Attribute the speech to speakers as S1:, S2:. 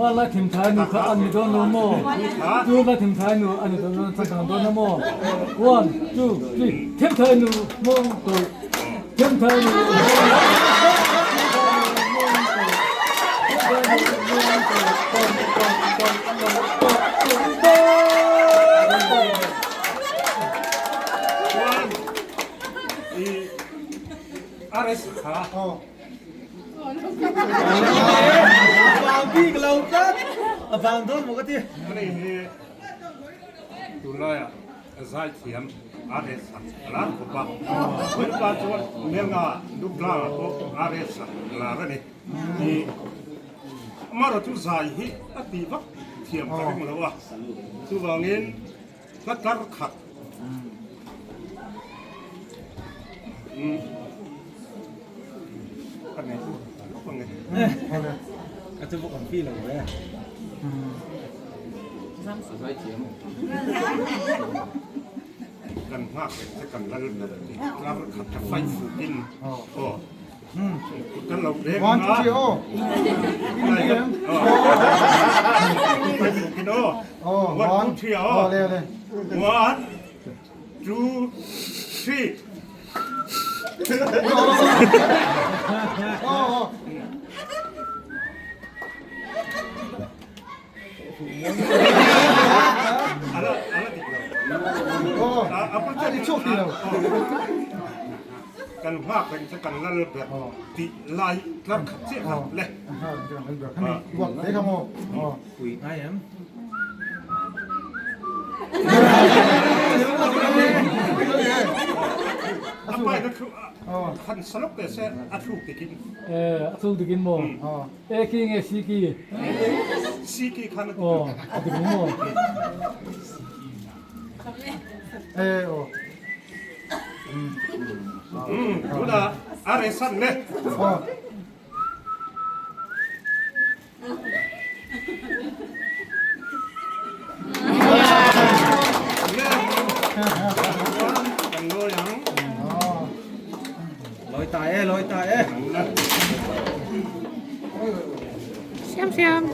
S1: Hmanlai thimthai nu kha a ni dawn lo maw? Tunlai thimthai nu a ni dawn lo changkang dawn a maw? One, two, three, thimthai nu mawng tawlh, thimthai nu
S2: Tunlaiah zaithiam RS a lar khawp a, Vawipa chuan Melnga Duplanga pawh RS a lar a ni. Amaherawhchu chu zai hi a tih vak thiam ka ring lo a, chuvangin hla tlar khat ka nei lawk ang e. Kan nghak reng che kan lal ber tlar khat ka fight fukin aw. Kan lo beng
S3: One, two, three, oh. Oh,
S2: One, two, three, oh.
S3: Le, le.
S2: One, two, three.
S3: Oh, oh.
S2: Ala, ala dik lo.
S3: Oh,
S2: A
S3: a ti chhuak ti lo.
S2: Kan nghak reng che kan lal ber tih lai tlar khat chiah kha le.
S4: Pui ngai em?
S2: A pai na thu han salok te se a thluk tikin.
S1: A thluk tikin maw? A ki nge C ki?
S2: C ki khan a
S1: Aw, a dik maw?
S3: E aw.
S2: Tuna a re san le. Kan lawi ang.
S4: Lawi ta e, lawi ta e.
S5: Siam siam.